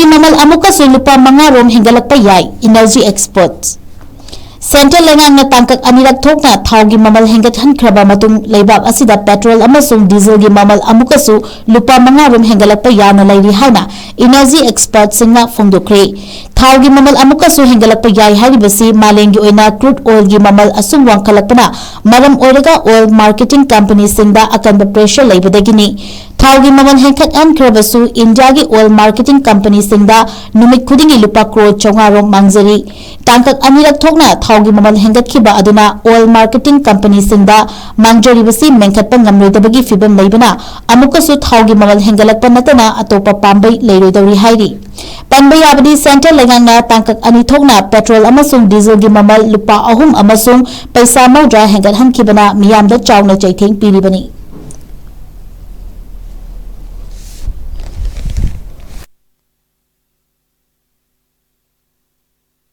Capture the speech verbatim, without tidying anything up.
ꯃꯃꯜ ꯑꯃꯨꯛꯀꯁꯨ ꯂꯨꯄꯥ ꯃꯉꯥ ꯔꯣꯝ ꯍꯦꯟꯒꯠꯂꯛꯄ ꯌꯥꯏ, Energy Experts꯫ Central ꯂꯩꯉꯥꯛꯅ ꯇꯥꯡꯀꯛ ꯑꯅꯤꯔꯛ ꯊꯣꯛꯅ ꯊꯥꯎꯒꯤ ꯃꯃꯜ ꯍꯦꯟꯒꯠꯍꯟꯈ꯭ꯔꯕ ꯃꯇꯨꯡ, ꯂꯩꯕꯥꯛ ꯑꯁꯤꯗ petrol ꯑꯃꯁꯨꯡ dieselꯒꯤ ꯃꯃꯜ ꯑꯃꯨꯛꯀꯁꯨ ꯂꯨꯄꯥ ꯃꯉꯥ ꯔꯣꯝ ꯍꯦꯟꯒꯠꯂꯛꯄ ꯌꯥꯅ ꯂꯩꯔꯤ ꯍꯥꯏꯅ Energy Expertsꯁꯤꯡꯅ ꯐꯣꯡꯗꯣꯛꯈ꯭ꯔꯦ꯫ ꯊꯥꯎꯒꯤ ꯃꯃꯜ ꯑꯃꯨꯛꯀꯁꯨ ꯍꯦꯟꯒꯠꯂꯛꯄ ꯌꯥꯏ ꯍꯥꯏꯔꯤꯕꯁꯤ ꯃꯥꯂꯦꯝꯒꯤ ꯑꯣꯏꯅ crude oilꯒꯤ ꯃꯃꯜ ꯑꯁꯨꯝ ꯋꯥꯡꯈꯠꯂꯛꯄꯅ ꯃꯔꯝ ꯑꯣꯏꯔꯒ oil marketing companyꯁꯤꯡꯗ ꯑꯀꯟꯕ pressure ꯂꯩꯕꯗꯒꯤꯅꯤ꯫ ꯊꯥꯎꯒꯤ ꯃꯃꯜ ꯍꯦꯟꯒꯠꯍꯟꯈ꯭ꯔꯕꯁꯨ ꯏꯟꯗꯤꯌꯥꯒꯤ oil marketing companyꯁꯤꯡꯗ ꯅꯨꯃꯤꯠ ꯈꯨꯗꯤꯡꯒꯤ ꯂꯨꯄꯥ ꯀ꯭ꯔꯣꯔ ꯆꯥꯝꯃꯉꯥ ꯔꯣꯝ ꯃꯥꯡꯖꯔꯤ꯫ ꯇꯥꯡꯀꯛ ꯑꯅꯤꯔꯛ ꯊꯣꯛꯅ ꯊꯥꯎꯒꯤ ꯃꯃꯜ ꯍꯦꯟꯒꯠꯈꯤꯕ ꯑꯗꯨꯅ oil marketing companyꯁꯤꯡꯗ ꯃꯥꯡꯖꯔꯤꯕꯁꯤ ꯃꯦꯟꯈꯠꯄ ꯉꯝꯂꯣꯏꯗꯕꯒꯤ ꯐꯤꯚꯝ ꯂꯩꯕꯅ ꯑꯃꯨꯛꯀꯁꯨ ꯊꯥꯎꯒꯤ ꯃꯃꯜ ꯍꯦꯟꯒꯠꯂꯛꯄ ꯅꯠꯇꯅ ꯑꯇꯣꯞꯄ ꯄꯥꯝꯕꯩ ꯂꯩꯔꯣꯏꯗꯧꯔꯤ ꯍꯥꯏꯔꯤ꯫ ꯄꯟꯕ ꯌꯥꯕꯗꯤ, Central ꯂꯩꯉꯥꯛꯅ ꯇꯥꯡꯀꯛ ꯑꯅꯤ ꯊꯣꯛꯅ petrol ꯑꯃꯁꯨꯡ dieselꯒꯤ ꯃꯃꯜ ꯂꯨꯄꯥ ꯑꯍꯨꯝ ꯑꯃꯁꯨꯡ ꯄꯩꯁꯥ ꯃꯧꯗ꯭ꯔꯥ ꯍꯦꯟꯒꯠꯍꯟꯈꯤꯕꯅ ꯃꯤꯌꯥꯝꯗ ꯆꯥꯎꯅ ꯆꯩꯊꯦꯡ ꯄꯤꯔꯤꯕꯅꯤ꯫